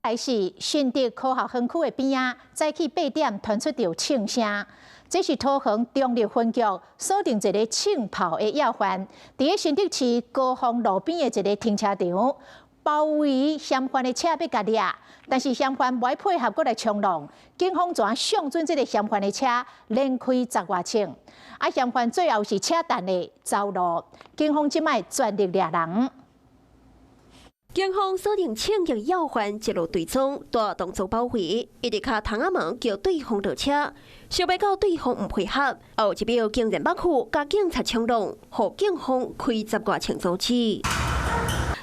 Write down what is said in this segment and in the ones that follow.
還是新竹科學園區的邊仔，早起8點傳出著槍聲。這是桃園中壢分局鎖定一个槍炮的要犯，佇咧新竹市高峰路邊的一个停車場，包圍嫌犯的車欲共掠，但是嫌犯無愛配合，閣來衝撞，警方怎相準這个嫌犯的車連開十外槍，啊，嫌犯最後是車彈的走路，警方這擺全力掠人。警方鎖定槍擊要犯，一路追蹤，大動作包圍，一直敲窗仔門叫對方落車，想欲到對方毋配合，後一秒竟然捌去共警察衝撞，予警方開十外槍阻止。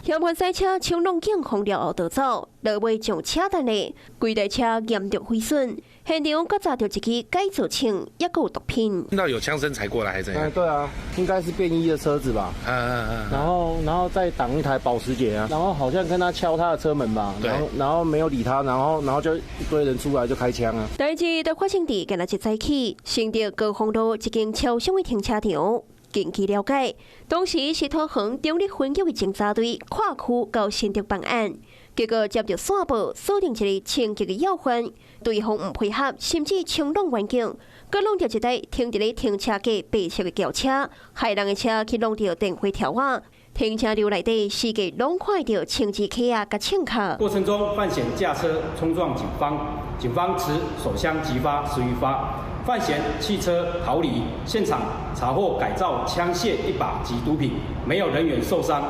嫌犯駛車衝撞警方了後逃走，落尾將車彈咧，規台車嚴重毀損，現場閣查著一支改造槍，抑閣有毒品。聽到有槍聲才過來，還是怎樣？對啊，應該是便衣的車子吧。然後再擋一台保時捷啊，然後好像跟他敲他的車門吧。然後沒有理他，然後就一堆人出來就開槍啊。代誌就發生佇今仔日早起，新竹高峰路一間超商的停車場。根據了解，當時是桃園中壢分局的偵查隊跨區到新竹辦案，結果接著線報鎖定一个槍擊的要犯，對方毋配合，甚至衝撞員警，閣弄著一台停佇咧停車格白色的轎車，害人的車去弄著電火柱仔，停車場內底四界攏看著槍支殼仔佮槍殼。過程中，范閒駕車衝撞警方，警方持手槍擊發10餘發。范閒棄車逃離，現場查獲改造槍械一把及毒品，沒有人員受傷。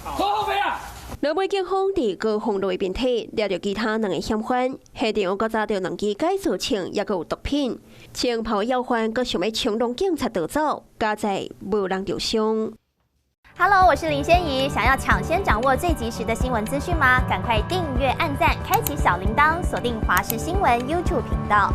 好飛啊！落尾警方佇高峰路的邊體掠著其他兩个嫌犯，現場閣查著兩支改造槍，抑閣有毒品。槍炮要犯閣想欲衝撞警察逃走，佳哉無人著傷。 Hello，我是林仙怡，想要搶先掌握最及時的新聞資訊嗎？趕快訂閱、按讚、開啟小鈴鐺，鎖定華視新聞 YouTube 頻道。